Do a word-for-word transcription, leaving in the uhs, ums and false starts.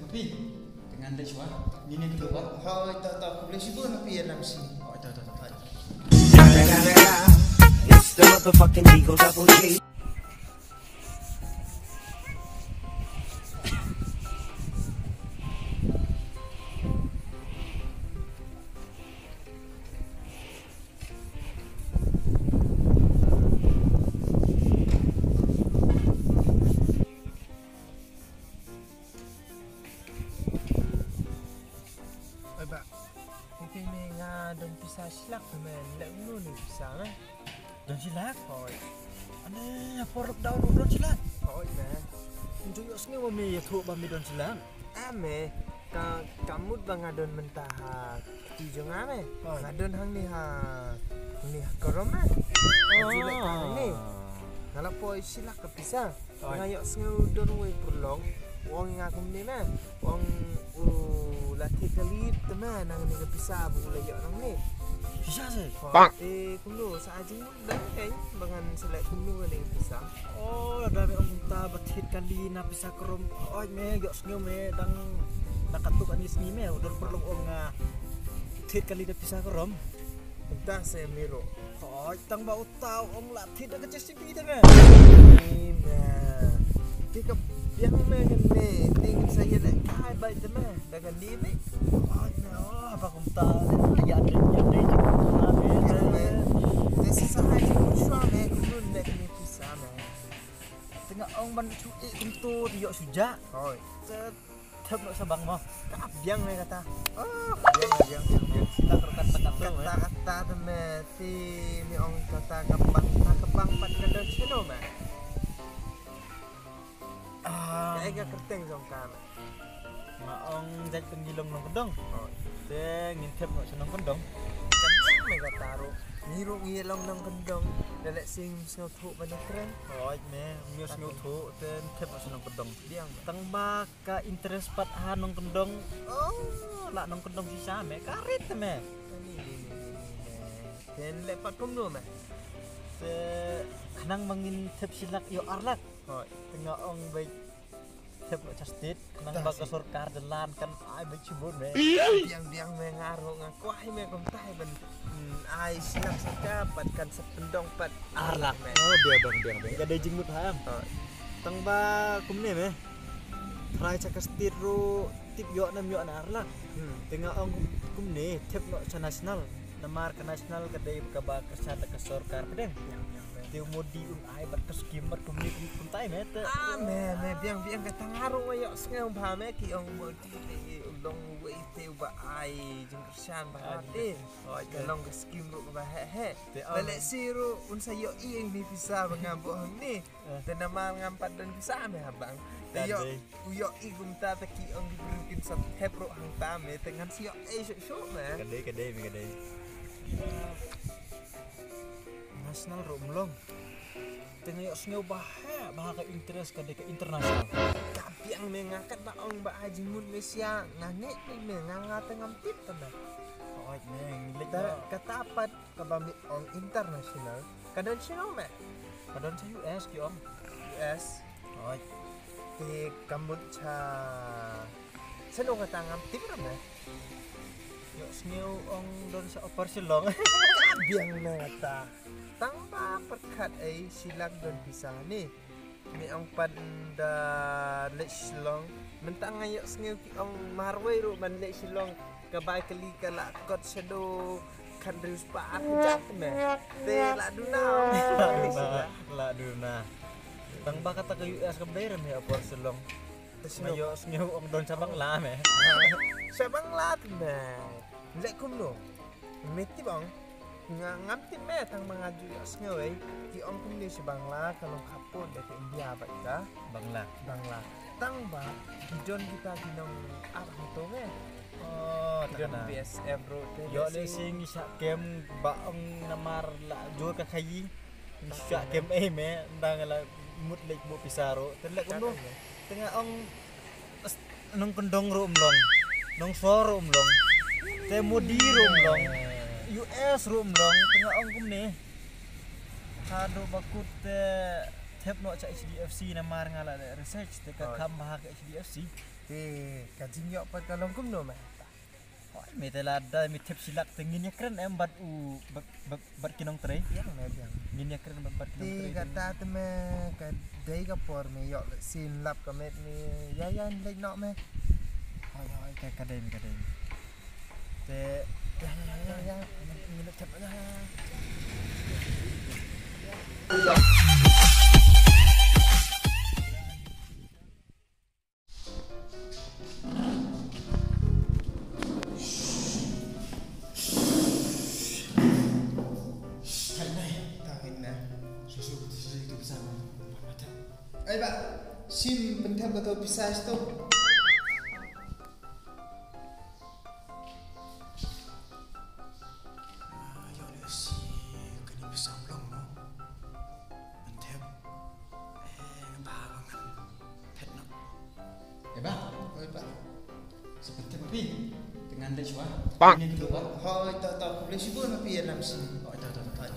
Pi, te ngan leit shuwa. Ngin ïa kynduh bad. Hooid, to to, khublei shibun ïa phi ïa lam shisien. Hooid, to to to. It's the motherfucking Eagle Double G. Oi bah, phi phi me nga don pisa shilak me, leh kumno ne pisa me? Don shilak? Hoi. Ane, ha por lockdown ruh don shilak. Hoi me. Ntu ïohsngew ba me ïathuh ba me don shilak. Ah me, ka ka mut ba nga don mynta ha kti jong nga me. Hoi. Nga don hangne ha hangne ha Karom me. Nga ju leh ka hangne. Nga la poi shilak ka pisa. Nga ïohsngew don uwei u pyrlok u ong ïa nga kumne me, u ong u la thied kali te me nangne ka pisa ba u la ïoh nangne. Shisha se? Te kumno sa jingmut dang kein ba ngan sa leh kumno kane ka pisa. Oh, lada me ong kumta ba thied kali na pisa Karom. Oi me, ïohsngew me dang na katto katne sngi me u don pyrlok u ong nga thied kali na pisa Karom. Kumta se me ruh. Oi, tang ba uta u ong la thied da ka JCB te me. Te ka biang me kane, ding sa ïa leh kai bai te me da ka dih me. Oi me, oh ba kumta ïa dei ïa dei. Te sa sa ai shuwa me kumno leh kane pisa me. Te nga ong ban shu ïeh kumto te ïoh shu jah. Oi. Thep noh sha bank mo. Ka biang ne kata. Oh, biang biang biang biang. Kita terkat terkat tu. Kata kata tu me si ni ong kata ka bank ka bank pat ka don sino me. Ah. Ka ega kerteng jong ka me. Ma ong jait pengilong nongkendong. Oh. Te ngin thep noh sha nongkendong. Ka biang me kata ru. Ngi ru ngi long nongkendong. Lele sing sngewthuh ba nongkreng. Oh, me ngi sngewthuh te thep noh sha nongkendong. Biang. Tang ba ka interest pat ha nongkyndong. Oh, la nongkyndong shisha me ka rit te me. Ken le pat kumno me. Te khnang ma ngin thep shilak ïoh arlak. Hoi. Te nga ong bai thep ïoh cha state khnang ba ka sorkar da lan kan ai bai chibun me. Biang biang me nga ro nga kwah me kumta ban ai shilak sha ka pat kan sa pyndong pat arlak me. Oh, biang biang biang biang. Ka dei jingmut ha em. Hoi. Tang ba kumne me. Trai cha ka state ru tip ïoh nam ïoh na arlak. Te nga ong kumne thep noh cha national. Namar ka national ka dei kaba kyrshan da ka sorkar pdeng. Te u Modi un ai bad ka skim bad kumne kum kumtai me te. Ah me me biang biang kata nga ru nga ïohsngew bha me ki ong Modi te u long uwei te uba ai jingkyrshan bha te. Ka long ka skim ru kaba heh heh. Te leh si ru un sa ïohi ïa kine pisa ba nga buh hangne. Te namar ngam pat don pisa me ha bank. Te ïoh u ïohi kumta te ki ong ki briew kin sa thep ruh hangta me te ngan sa ïohi shuh shuh me. Ka dei ka dei me ka dei. National ruh mlong. Te nga ïohsngew ba ha ba ha ka interest ka dei ka international. Ka biang me nga kat ba ong ba ha jingmut me sia nga ngeit me nga nga te ngam tip te me. Oi me ngi leit kata pat kaba me ong international ka don sino me. Ka don sa U S ki ong. U S. Oi. Te ka mut cha sano kata ngam tip ra me. Ïohsngew ong don sa Upper Shillong. Ka biang me kata. Tang ba pyrkhat ei shilak don pisa ne. Me ong pat da leit Shillong. Mynta nga ïohsngew ki ong marwei ruh ban leit Shillong. Ka bai kali ka la kot shadow khat hynriew spah ar hajar te me. Te la duna. La duna. Tang ba kata ka U S ka bei re me Upper Shillong. Te nga ïohsngew ong don sha Bangla me. Sha Bangla te me. Leh kumno? Me tip ong. Nga ngam tip me tang ba nga ju ïohsngew ei. Ki ong kumne sha Bangla ka long khappud da ka India bad ka Bangla. Bangla. Tang ba ki don kita ki nong ar hangto me. Oh, ki don B S F ruh te. Ïoh leh sing shah kem ba ong namar la jur ka khaïi. Shah kem ei me ndang la mut leh mo pisa ruh. Te leh kumno. Te nga ong nongkyndong ruh mlong, nongsor ruh mlong, te Modi ruh mlong, U S ruh mlong, te nga ong kumne. Haduh ba kut te thep noh cha H D F C namar nga la research te ka kham bha ka H D F C. Te ka jingïoh pat ka long kumno me? Hoi, me te lada me thep shi lak te ngin ïakren em bad u bad, bad, bad ki nongtrei. Biang me biang. Ngin ïakren bad, bad ki nongtrei. Te kata te me ka dei ka por me ïoh leh sien lap ka met me ïa ïa leit noh me. Hoi hoi ka, ka dei me, ka dei me. Te ïa ïa ïa ïa ngin leit thep ïa. Hai nai, ta hin na. Su su su su tu pisa ma. Ai ba, sim pynthep ka tu pisa sto. Ah, ïoh leh shi kane pisa mlong mo. Pynthep. Eh, ba ba ngan phet noh. Eh ba, oi ba. Sa pynthep phi. Te ngan leit shuwa. Bang. Ini dulu ba. Hoi, to to, khublei shibun phi ïa lam sini. Hoi, to to to. Hoi.